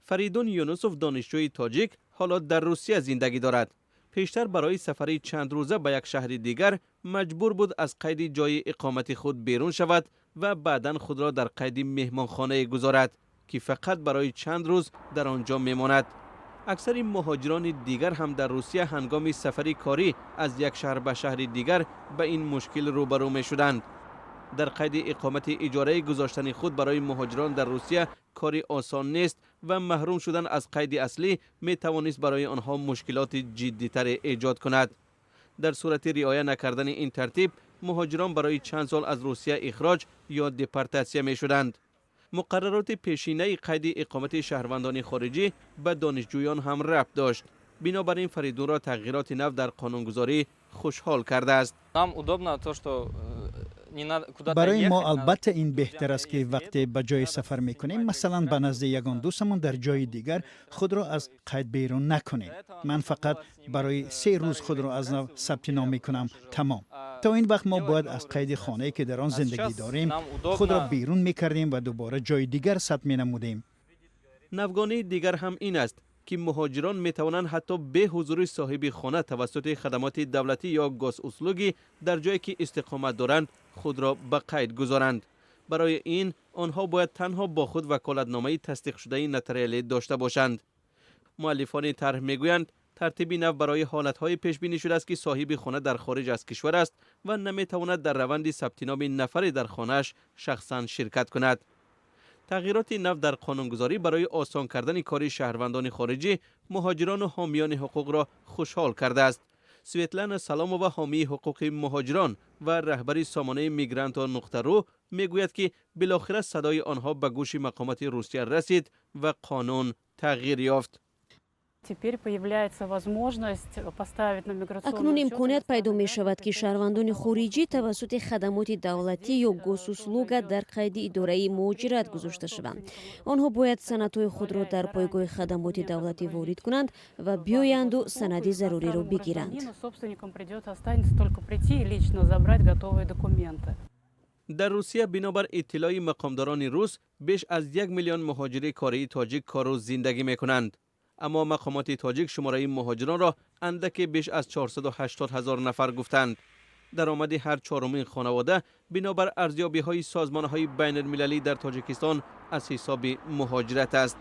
Фаридун Юнусов, донишҷӯи тоҷик, ҳоло дар Русия зиндагӣ дорад. Пештар барои сафари чандрӯза ба як шаҳри дигар маҷбур буд аз қайди ҷои иқомати худ берун шавад ва баъдан худро дар қайди меҳмонхонае гузорад, ки фақат барои чанд рӯз дар он ҷо мемонад. Аксари муҳоҷирони дигар ҳам дар Русия ҳангоми сафари корӣ аз як шаҳр ба шаҳри дигар ба ин мушкил рӯбарӯ мешуданд. Дар қайди иқомати иҷораӣ гузоштани худ барои муҳоҷирон дар Русия кори осон нест ва маҳрум шудан аз қайди аслӣ метавонист барои онҳо мушкилоти ҷиддитаре эҷод кунад. Дар сурати риоя накардани ин тартиб, муҳоҷирон барои чанд сол аз Русия ихроҷ ё депортатсия мешуданд. Муқаррароти пешинаи қайди иқомати шаҳрвандони хориҷӣ ба донишҷӯён ҳам рабт дошт. Бинобар ин Фаридунро тағйироти нав дар қонунгузорӣ хушҳол кардааст. Нам удобно то, что не надо куда-то Барои мо ехать, албатта ин беҳтар аст, ки вақте ба ҷое сафар мекунем, масалан, ба назди ягон дӯстамон дар ҷои дигар, худро аз қайд берун накунем. Ман фақат барои 3 рӯз худро аз нав сабти ном мекунам, тамом. То ин вақт мо бояд аз қайди хонае, ки дар он зиндагӣ дорем, худро берун мекардем ва дубора ҷои дигар сабт менамудем. Навгонии дигар ҳам ин аст, ки муҳоҷирон метавонанд ҳатто бе ҳузури соҳиби хона тавассути хадамоти давлатӣ ё Госуслуги дар ҷое, ки истиқомат доранд, худро ба қайд гузоранд. Барои ин онҳо бояд танҳо бо худ ваколатномаи тасдиқшудаи нотариалӣ дошта бошанд. Муаллифони тарҳ мегӯянд, тартиби нав барои ҳолатҳое пешбинӣ шудааст, ки соҳиби хона дар хориҷ аз кишвар аст ва наметавонад дар раванди сабтиноми нафаре дар хонааш шахсан ширкат кунад. Тағйироти нав дар қонунгузорӣ барои осон кардани кори шаҳрвандони хориҷӣ муҳоҷирону ҳомиёни ҳуқуқро хушҳол кардааст. Светлана Саломова, ҳомии ҳуқуқи муҳоҷирон ва раҳбари сомонаи Мигранто.ру, мегӯяд, ки билохира садои онҳо ба гӯши мақомоти Русия расид ва қонун тағйир ёфт. Теперь появляется возможность поставить на миграционный Акнун имконият пайдо мешавад, ки шаҳрвандони хориҷӣ тавассути хадамоти давлатӣ ё Госуслуга дар қайди идораи муҳоҷират гузошта шаванд. Онҳо бояд санадҳои худро дар пойгоҳи хадамоти давлатӣ ворид кунанд ва биёянду санади заруриро бигиранд. Собственникам придется, останется только прийти и лично забрать готовые документы. Дар Русия, бинобар иттилои мақомдорони рус, беш аз 1 миллион муҳоҷири кории тоҷик кору зиндагӣ мекунанд. Аммо мақомоти тоҷик шумораи муҳоҷиронро андаке беш аз 480 ҳазор нафар гуфтанд. Даромади ҳар чорумин хонавода, бинобар арзёбиҳои созмонҳои байналмилалӣ, дар Тоҷикистон аз ҳисоби муҳоҷират аст.